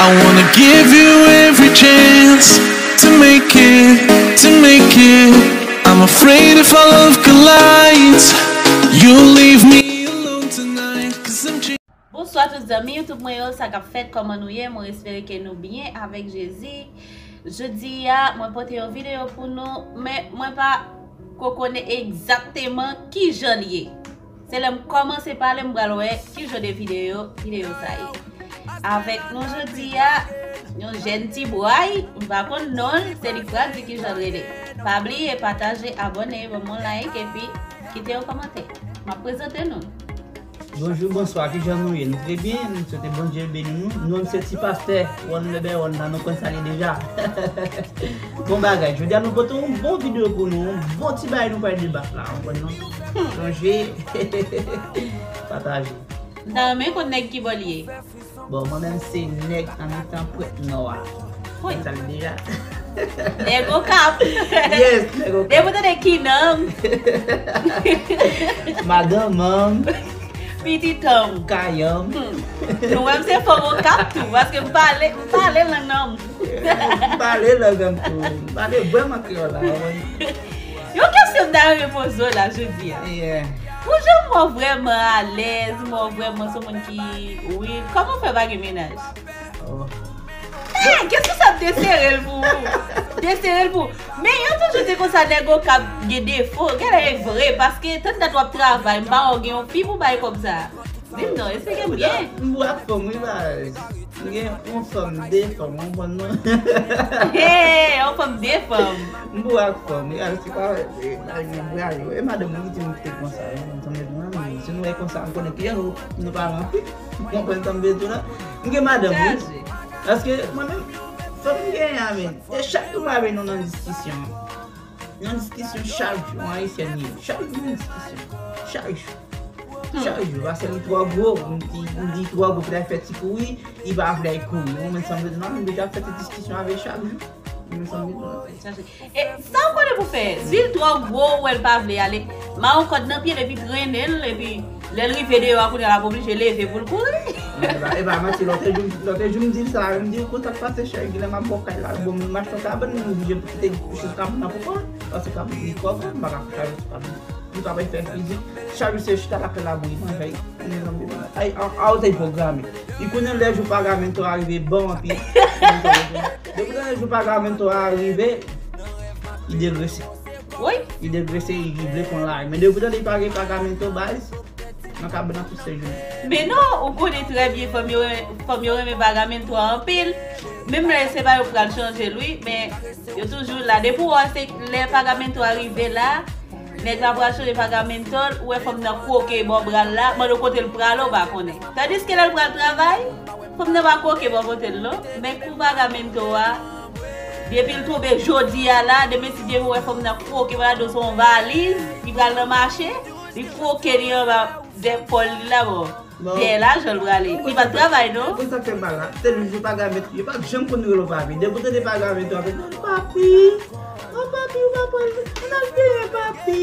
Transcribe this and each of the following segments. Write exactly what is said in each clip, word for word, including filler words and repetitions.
I wanna give you every chance to make it, to make it. I'm afraid if our love collides, you'll leave me alone tonight. 'Cause I'm changed. Bonswa tout zanmi YouTube mwen yo, sa k ap fèt, kòman nou ye? Mwen espere ke nou byen avèk Jezi. Jodi a, mwen pote yon videyo pou nou, men mwen pa ko konnen egzakteman ki jan l ye. Se lè m kòmanse pale, m pral wè ki jan de videyo, videyo sa ye. Avèk nou jodi a, yon jèn ti bway, m pa konn non l, se li k pral di ki jan l rele. Pa bliye pataje, abòne, ban m yon like, epi kite yon kòmantè. M ap prezante nou. Bonjou, bonswa, kijan nou ye? Nou trè byen, nou swete Bondye beni nou. Nou menm se ti pastè, One Leberon la, nou konn sa li deja. Bon bagay, jodi a nou pote yon bon videyo pou nou, yon bon ti bagay nou pral debat la, ou konprann non? Sonje, pataje. M ta renmen konn nèg ki bò l ye. Bon, mwen menm se nèg an mitan prèt nò a. Wi. Sa l deja. Nèg Okap. Yes, nèg Okap. Depi w tande Kinanm. Madanm an. Pitit an m. Kayanm. Nou wè m se fanm Okap tou, paske m pale, m pale lang nan m. M pale lang an tou. M pale vrèman kreyòl la. Yon kesyon m ta renmen poze w la jodi a. Yeah. Pou jan m wè w vrèman alèz, m wè w vrèman se yon moun ki, wi, kòman w fè pa gen mennaj? Oh. Eh, kesyon sa m te sere l pou ou. M te sere l pou ou. Men yo toujou di konsa nèg Okap gen defo. Genlè e vre, paske tann dat w ap travay, m pa wè w gen yon fi pou bay kòb sa. Di m non, esplike m byen. M bò ak fanm, wi, baz. M gen yon fanm, de fanm, ou konprann non? Hey, yon fanm, de fanm. M bò ak fanm, wi, al se pa, e, pa gen bra yo. E madanm mwen ki di m kite konsa, wi, mwen tann mwen, si nou wè konsa, m konnen kijan nou, nou pa ranpli. Ou konprann sa m vle di w la? M gen madanm, wi. Chaje. Paske mwen menm, fanm m genyen an, men, e chak jou m avè nou nan diskisyon. Nan diskisyon chak jou, an Ayisyèn li ye. Chak jou nan diskisyon. Chak jou. Chak jou. Paske li twò gwo, m di, m di twò gwo pou l al fè ti kouri, li pa vle al kouri. Ou konprann sa m vle di w la? M deja fè ti diskisyon avè l chak jou. Ou konprann sa m vle di w la? E sa w konnen pou fè? Si l twò gwo, ou wè l pa vle ale, mare yon kòd nan pye l epi trennen l, epi lè l rive deyò a, kounye a l ap oblije leve pou l kouri. E pa, e pa manti, lòt jou, lòt jou m di l sa, m di l, "Konn sa k pase, cheri, genlè m ap bò kay la, bon, m achte yon kabann, m oblije kite kouche sou kabann nan pou kò l, paske kabann li twò gran, m pa ka kouche sou kabann." Li pa bay fè fizik. Chak jou se chita lakay la pou li manje. Ay, a, a, ou te pwograme. Li konnen lè jou pagamento a rive, bon, anpi. Depi lè jou pagamento a rive, li degrese. Wi. Li degrese, li vle pran lari. Men depi lè li pa gen pagamento, baz, nan kabann nan tout se jounen. Men non, ou konnen trè byen, fanm yo, fanm yo renmen pagamento a anpil. Menm lè se pa yo k pral chanje l, wi, men yo toujou la. Depi w wè se lè pagamento a rive la, nèg la pral chanje pagamento l, ou wè fanm nan kwoke bò bra l la, mande w kote l prale, ou pa konnen. Tandiske lè l pral travay, fanm nan pa kwoke bò kote l non. Men kou pagamento a, depi l tonbe jodi a la, demen si Dye vle, ou wè fanm nan kwoke bò la, do se yon valiz, li pral nan mache, li kwoke li anba zèpòl li la, bon. Dèyè lajan l prale. Li pa t travay non. Pou sa k fè mal la, se li jou pagamento, yo pa janm konn rele w papi. Depi w tande pagamento ap rele w papi. Oh papi, ou pa pral, ann al benyen papi.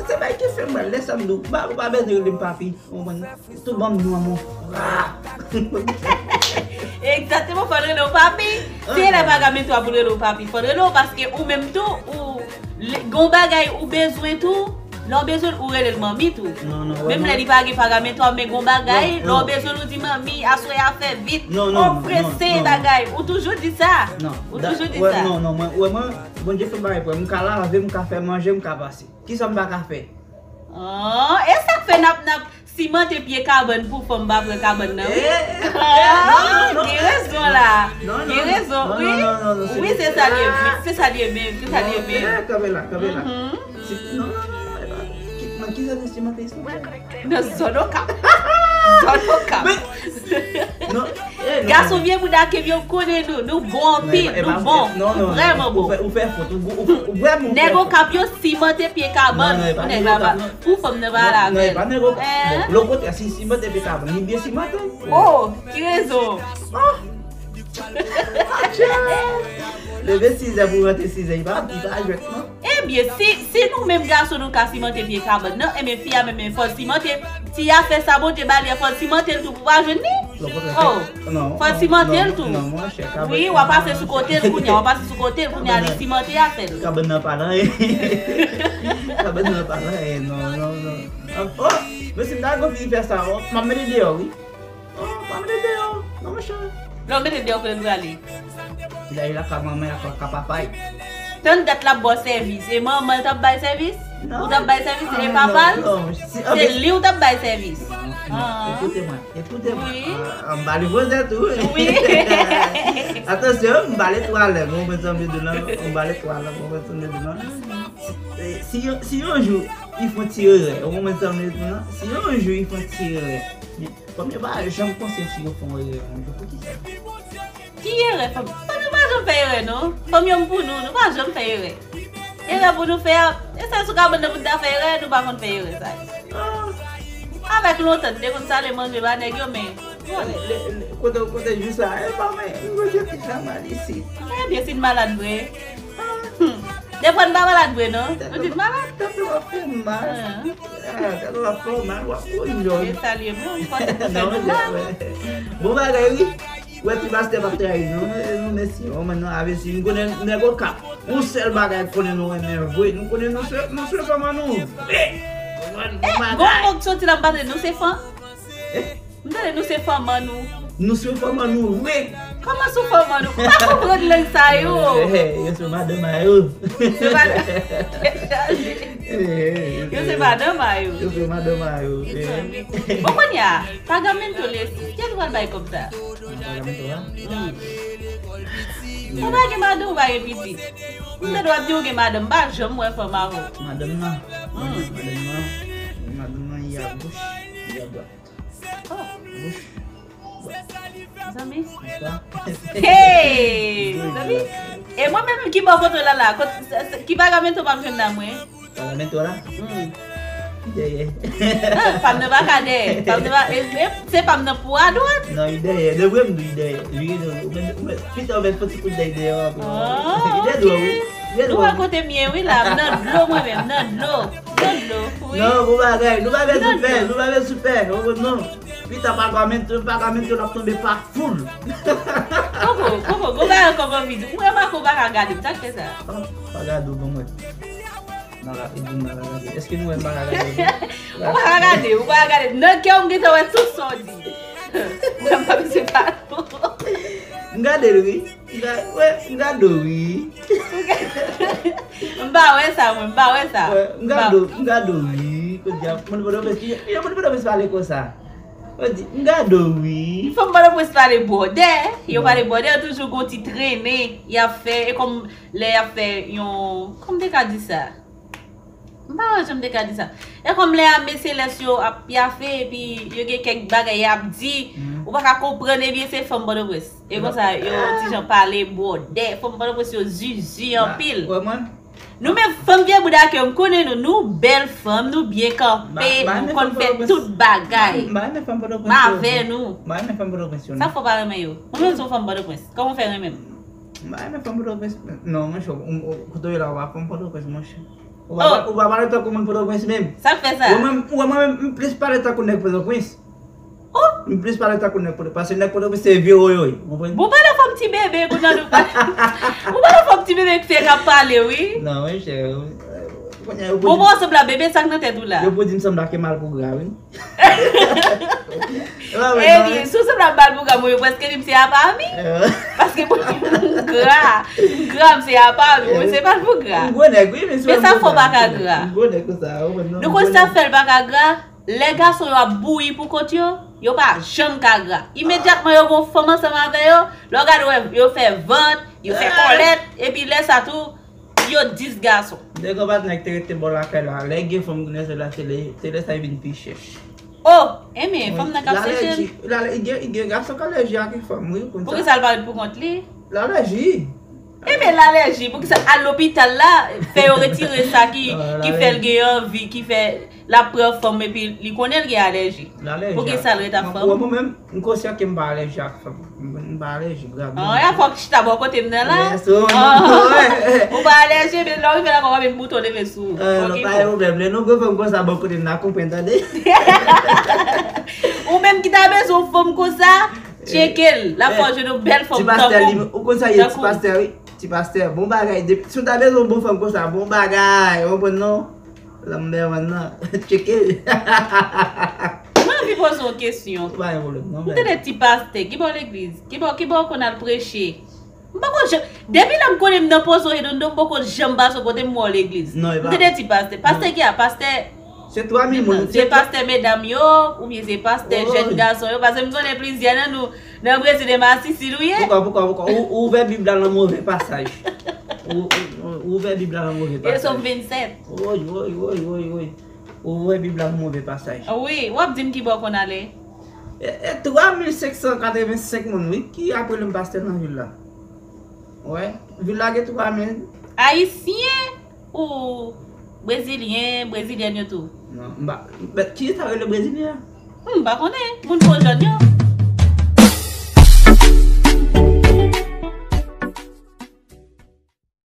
Se bagay ki fè mal, lè sa m di w, ou pa, ou pa bezwen rele m papi. Ou konprann? Tou ban m non an. Egzakteman, fò l rele w papi. Se lè pagamento a pou l rele w papi. Fò l rele w paske ou menm tou, ou, gon bagay ou bezwen tou. Lè w bezwen l, ou rele l manmi tou. Menm lè li pa gen pagamento a, men gon bagay, lè w bezwen l, ou di manmi, aswè a fè vit. Ou prese bagay. Ou toujou di sa. Ou toujou di sa. Non, non, mwen, wè mwen, Bondye fè bagay pou mwen. M ka lave, m ka fè manje, m ka pase. Kisa m pa ka fè? Oh, e sa k fè n ap, n ap simante pye kabann pou fanm pa pran kabann nan, wi. Gen rezon la. Gen rezon, wi. Wi, se sa l ye, wi. Se sa l ye menm, se sa l ye menm. Kanpe la, kanpe la. Non, non, non, non, e pa. Nan ki zòn nou simante isit? Nan zòn Okap. Zòn Okap. Gason vye bouda ke vye, ou konnen nou, nou bon anpil, nou bon, nou vrèman bon. Ou fè fot, ou vrèman. Nèg Okap yo simante pye kabann pou nèg la pa, pou fanm nan pa al avè l. Lè w kontre, si simante pye kabann, li byen simante. Oh, ki rezon? Leve sizè pou rantre sizè, li pa, li pa jwèt non. Ebyen, si, si nou menm gason nou ka simante pye kabann nan, ebyen fi a menm fò l simante. Si a fè sa Bondye ba li a, fò l simante l tou pou pa jwenn li. Oh, fò l simante l tou. Wi, w a pase sou kote l kounye a, w a pase sou kote l kounye a, li simante afè l. Kabann nan pa nan. Kabann nan pa nan, non, non, non. Oh, mesye, m ta konn fini fè sa, oh, m ap mete deyò, wi. Oh, m ap mete deyò, non, monchè. Lè w mete deyò, kote l prale? Li la, li la ka manman, li la ka papay. Tann dat l ap ba w sèvis. E manman l t ap bay sèvis? Ou t ap bay sèvis? E papa l? Se li w t ap bay sèvis? Non, non. Ekoute mwen, ekoute mwen. Wi. Ah, m pale fransè tou. Wi. Atansyon, m pale twa lang, ou konprann sa m vle di w lan? M pale twa lang, ou konprann sa m vle di w lan? Si, si yon, si yon jou, li fè yon ti erè, ou konprann sa m vle di w lan? Si yon jou, li fè yon ti erè, men fanm yo pa janm konsyan si yo fè yon erè yon jou. Poukisa? Ki erè, fanm? Fanm yo pa janm fè erè, non. Fanm yo m pou nou, nou pa janm fè erè. Erè pou nou fè a, e sèl sou kabann nan pou n ta fè erè, nou pa konn fè erè sa yo. Ah. Avèk lontan, n te konn sale manje ba nèg yo, men, kote, kote jou sa, e pa mwen, m gwo jete jan mal isit. Ebyen, si n malad vre. Ah. Hmm. Defwa n pa malad vre, non? Nou di n malad. Tèt nou ap fè m mal. Ah. Ah, tèt nou ap fè w mal, w ap kouri jòn. E salye m, wi, pote pou fè nou mal. Bon bagay, wi. Ou wè ti pastè p ap trayi nou, nou, nou mèsi. Ou menm nan avèsi, m konnen nèg Okap. Yon sèl bagay konnen nou renmen vre. Nou konnen nou se, nou se fanm an nou vre. Ou konprann? Bon bagay. Gon mo k soti la m pa tande, nou se fan? Eh? M tande nou se fanm an nou. Nou se fanm an nou vre. Kòman sou fanm an nou? M pa konprann lang sa yo. Eh, yo se madanm a yo. Se madanm. Yo se madanm a yo. Yo se madanm a yo. Bon, kounye a, Pagamento Lesi, kiyès ou pral bay kòb sa? Pagamento a? Hmm. Ou pa gen madanm, ou pa gen pitit. Ou te dwe ap di ou gen madanm, m pa janm wè fanm avè w. Madanm nan. Hmm. Madanm nan. Madanm nan, y a gauche, y a droite. Oh. Gauche, droite. Zanmi. Bonsoir. Hey! Zanmi. E mwen menm ki bò kote w la la? Kot, ki Pagamento m ap jwenn la mwen? Pagamento la? Hmm. Li dèyè. Ah, pa m nan pa ka dèyè. Pa m nan pa, e, e, se pa m nan pou adwat. Non, li dèyè. De vre m di li dèyè. Li dèyè. Ou mèt, ou mèt, pita ou mèt fè ti kout dèyè dèyè ankò. Ah, li dèyè dwòl, wi. Li dèyè dwòl. Nou wè kote m ye, wi, la. M nan dlo mwen menm, nan dlo. M nan dlo, wi. Non, bon bagay. Nou pa bezwen pè, nou pa bezwen pè. Ou konprann, non. Pita Pagamento, Pagamento l ap tonbe pa foul. Koko, Koko, gon bagay ankò m anvi di w. Ou remake w pa ka gade m, sa k fè sa? Ah, pa gade w, ban mwen. M pa ka, e di m pa ka gade. Èske nou wè m pa ka gade? Ou pa ka gade, ou pa ka gade. Nan kè w, m gentan wè tout sa w di. Mwen, m pa bezwen pale. M gade l, wi. M ga-, wè, m gade w, wi. M pa wè sa, mwen, m pa wè sa. Wè, m gade w, m gade w, wi. Kote a, moun Pòtoprens, ki, ki jan moun Pòtoprens pale konsa? Ou di, m gade w, wi. Fanm Pòtoprens pale bwòdè, yo pale bwòdè, yo toujou gon ti trennen y ap fè, e kòm lè y ap fè yon, kòm te ka di sa? M pa wè jan m te ka di sa. E kòm lè Ame Selès yo ap pyafe, epi yo gen kèk bagay y ap di, ou pa ka konprann, ebyen se fanm Pòtoprens. E konsa, yo ti jan pale bwòdè, fanm Pòtoprens yo zizi anpil. Wè mwen. Nou menm fanm Vyebouda ke m konnen nou, nou bèl fanm, nou byen kanpe, nou konn fè tout bagay. M pa renmen fanm Pòtoprens yo. M avè nou. M pa renmen fanm Pòtoprens yo, non. Sa fè w pa renmen yo? Ou menm se yon fanm Pòtoprens. Kòman w fè renmen m? M pa renmen fanm Pòtoprens. Non, monchè, ou, ou, kote w ye la, ou pa fanm Pòtoprens, monchè. Ou pa, ou pa pale tankou moun Pòtoprens menm. Sa k fè sa? Ou wè mwen, ou wè mwen menm, m plis pale tankou nèg Pòtoprens. Oh! M plis pale tankou nèg Pòtoprens, paske nèg Pòtoprens se vye woyoy, ou konprann? Bon, pale fòm ti bebe, kounye a nou pale. Ou pale fòm ti bebe ki fè k ap pale, wi. Non, monchè, kounye a yo pou di. Bon, bon, sanble a bebe, sa k nan tèt ou la? Yo pou di m sanble a Kemal Pougra, wi. Ebyen, si w sanble a Kemal Pougra, mwen, yo prèske di m se apa mi. Paske mwen, m gra. M gra, m se apa mi. Mwen, se pa Pougra. M gwo nèg, wi, men si w wè m gwo nèg, m gwo nèg konsa, ou konprann, non? Nou konn sa k fè l pa ka gra? Lè gason yo ap bouyi pou kont yo, yo pa janm ka gra. Imedyatman yo gon fanm ansanm avè yo, lè w gade w wè yo fè vant, yo fè kòlèt, epi lè sa tou, yo dis gason. Nèg anba nèg te rete bò lakay la, lè gen fanm kounye a se la, se lè, se lè sa yo vin pi chèch. Oh, enben, fanm nan k ap seche l. Lalèji, lalè-, gen, gen gason k alèji ak fanm, wi, konn sa. Poukisa l pa ret pou kont li? Lalèji. Enben, lalèji, poukisa al lopital la, fè yo retire sa ki, ki fè l gen anvi, ki fè l ap pran fanm epi li konnen l gen alèji. Poukisa l ret ak fanm? Mwen, mwen menm, m konsyan ke m pa alèji ak fanm. M, m pa alèji, grav. Ah, ya fòk chita bò kote m nan la. Ou pa alèji, men lè w rive la, w ap met bouton leve sou ou. Ok, pa gen pwoblèm. Lè nou gwo fanm konsa bò kote m nan, konprann, tande. Ou menm ki ta bezwen yon fanm konsa, tcheke l. L ap fè w jwenn yon bèl fanm tankou. Ti pastè, ou konn sa ye, ti pastè, wi. Ti pastè, bon bagay. Si w ta bezwen yon bon fanm konsa, bon bagay. Ou konprann non? Lanmè w nan. Tcheke l. Mwen anvi poze yon kesyon. Pa gen pwoblèm, non. M tande ti pastè, ki bò legliz? Ki bò, ki bò w konn al preche? M poko janm, depi lè m konnen m nan Pozo Redondo, m poko janm pase kote m wè w legliz. Non, e pa. M tande ti pastè. Pastè ki a? Pastè. Se twa mil moun. Se pastè medam yo, oubyen se pastè jèn gason yo? Paske m konnen plizyè nan nou, nan Brezil e Masisi nou ye. Poukwa, poukwa, poukwa? Ou, ou ouvè Bib la nan move pasaj. Ou, ou, ou ouvè Bib la nan move pasaj. E Sòm vennsèt. Woy, woy, woy, woy, woy. Ou ouvè Bib la nan move pasaj. Wi, w ap di m ki bò w konn ale. E, e twa mil senk san katrevensenk moun, wi, ki ap rele m pastè nan vil la. Wè, vil la gen twa mil. Ayisyen ou brezilyen, brezilyèn yo tou? Non, m pa, men, ki sa rele brezilyen? M pa konnen. Moun po jòn yo.